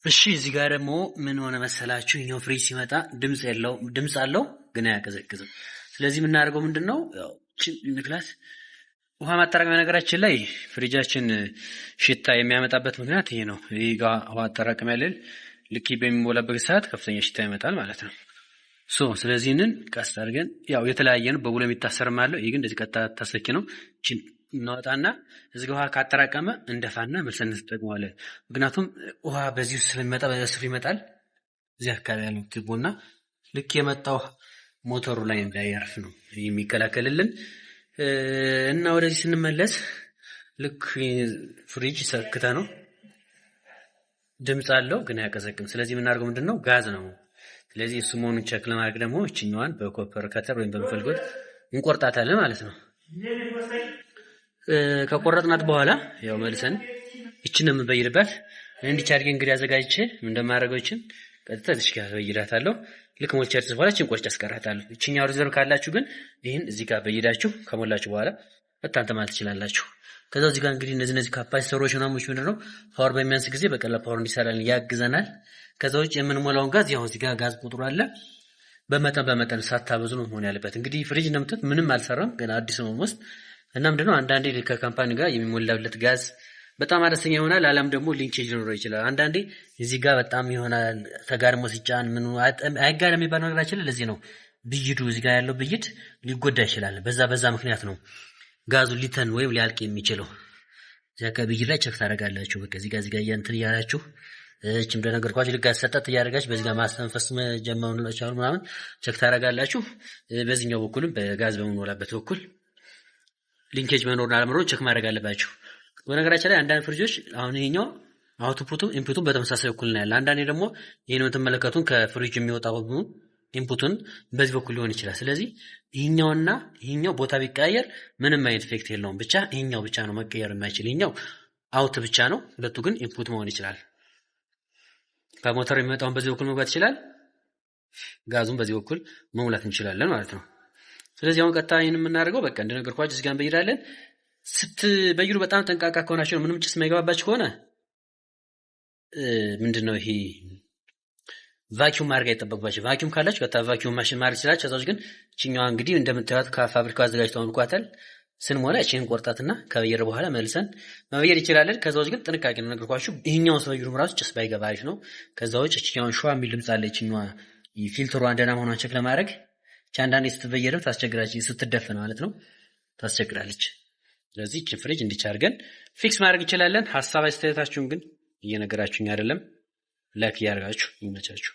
እሺ እዚህ ጋር ደግሞ ምን ሆነ መሰላችሁ? ይኸኛው ፍሪጅ ሲመጣ ድምፅ የለው፣ ድምፅ አለው ግን አያቀዘቅዝም። ስለዚህ የምናደርገው ምንድን ነው? ያው ንክላት ውሃ ማጠራቀሚያ፣ ነገራችን ላይ ፍሪጃችን ሽታ የሚያመጣበት ምክንያት ይሄ ነው። ይህ ጋ ውሃ አጠራቀሚያ ልል ልክ በሚሞላበት ሰዓት ከፍተኛ ሽታ ይመጣል ማለት ነው። So ስለዚህ ይህንን ቀስ አድርገን፣ ያው የተለያየ ነው፣ በቡሎ የሚታሰርም አለው። ይህ ግን እንደዚህ ቀጥታ ታሰኪ ነው። ይህችን እናወጣና እዚህ ውሃ ካጠራቀመ እንደፋና መልሰን እንጠቅመዋለን። ምክንያቱም ውሃ በዚህ ውስጥ ስለሚመጣ በስር ይመጣል። እዚህ አካባቢ ያለው ቱቦና ልክ የመጣው ሞተሩ ላይ እንዳያርፍ ነው የሚከላከልልን። እና ወደዚህ ስንመለስ ልክ ፍሪጅ ሰክተ ነው ድምፅ አለው ግን አያቀዘቅም። ስለዚህ የምናደርገው ምንድን ነው? ጋዝ ነው። ስለዚህ እሱ መሆኑን check ለማድረግ ደግሞ እችኛዋን በ copper cutter ወይም በምፈልጎት እንቆርጣታለን ማለት ነው። ከቆረጥናት በኋላ ያው መልሰን ይችን ነው የምንበይድባት። እንዲች አድርጌ እንግዲህ አዘጋጅቼ እንደማደርገው ይችን ቀጥታ እዚች ጋር በይዳታለሁ። ልክ ሞልቼ ጨርስ በኋላ ይችን ቆርጬ አስቀራታለሁ። ይችኛው reserve ካላችሁ ግን ይህን እዚህ ጋር በይዳችሁ ከሞላችሁ በኋላ እናንተ ማለት ትችላላችሁ። ከዛ እዚህ ጋር እንግዲህ እነዚህ capacitor ኦች ምናምኖች ምንድን ነው power በሚያንስ ጊዜ በቀላል power እንዲሰራልን ያግዘናል። ከዛ ውጭ የምንሞላውን ጋዝ ያው እዚህ ጋር ጋዝ ቁጥሩ አለ። በመጠን በመጠን ሳታበዙ ነው መሆን ያለበት። እንግዲህ ፍሪጅ እንደምታዩት ምንም አልሰራም፣ ገና አዲስ ነው ውስጥ። እና ምንድነው አንዳንዴ ከ company ጋር የሚሞላለት ጋዝ በጣም አነስተኛ ይሆናል፣ አሊያም ደግሞ leakage ሊኖረው ይችላል። አንዳንዴ እዚህ ጋር በጣም ይሆናል ተጋድሞ ሲጫን ምኑ አይጋር የሚባለው ነገራችን ላይ ለዚህ ነው፣ ብይዱ እዚህ ጋር ያለው ብይድ ሊጎዳ ይችላል። በዛ ምክንያት ነው ጋዙ ሊተን ወይም ሊያልቅ የሚችለው። እዚያ አካባቢ ብይድ ላይ check ታደርጋላችሁ። በቃ እዚህ ጋር እንትን እያላችሁ እችም እንደነገርኳችሁ ልክ ጋዝ ሰጠት እያደረጋችሁ በዚህ ጋር ማስተንፈስ መጀመሩን ምናምን check ታደርጋላችሁ። በዚህኛው በኩልም በጋዝ በምንሞላበት በኩል leakage መኖሩን አለመኖሩን check ማድረግ አለባችሁ። በነገራችን ላይ አንዳንድ ፍሪጆች አሁን ይሄኛው output ኡም input ኡም በተመሳሳይ እኩል ነው ያለ። አንዳንዴ ደግሞ ይህን የምትመለከቱን ከፍሪጅ የሚወጣው input ኡን በዚህ በኩል ሊሆን ይችላል። ስለዚህ ይህኛውና ይህኛው ቦታ ቢቀያየር ምንም አይነት effect የለውም። ብቻ ይህኛው ብቻ ነው መቀየር የማይችል። ይህኛው out ብቻ ነው፣ ሁለቱ ግን input መሆን ይችላል። ከሞተር የሚመጣውን በዚህ በኩል መግባት ይችላል። ጋዙን በዚህ በኩል መሙላት እንችላለን ማለት ነው። ስለዚህ አሁን ቀጥታ ይህን የምናደርገው በቃ እንደነገርኳችሁ እዚህ ጋር እንበይዳለን። ስትበይዱ በጣም ጠንቃቃ ከሆናችሁ፣ ምንም ጭስ የማይገባባችሁ ከሆነ ምንድን ነው ይሄ vacuum ማድረግ አይጠበቅባችሁ። Vacuum ካላችሁ ቀጥታ vacuum machine ማድረግ ይችላል። ከዛ ግን እችኛዋ እንግዲህ እንደምታዩት ከፋብሪካው አዘጋጅተው ልኳታል። ስንሞላ እቺን ቆርጣትና ከበየር በኋላ መልሰን መበየር ይችላለን። ከዛ ውጭ ግን ጥንቃቄ ነው ነገርኳችሁ። ይሄኛውን ስበይሩም ራሱ ጭስ ባይገባ አሪፍ ነው። ከዛ ውጭ እችኛውን ሸዋ የሚል ድምፅ አለ። እችኛዋ filter ሯ ደህና መሆኗን check ለማድረግ እቺ አንዳንዴ ስትበየርም ታስቸግራለች፣ ስትደፈን ማለት ነው ታስቸግራለች። ስለዚህ እቺ ፍሪጅ እንዲች አድርገን fix ማድረግ እንችላለን። ሀሳብ አስተያየታችሁን ግን እየነገራችሁኝ አይደለም። Like እያደረጋችሁ ይመቻችሁ።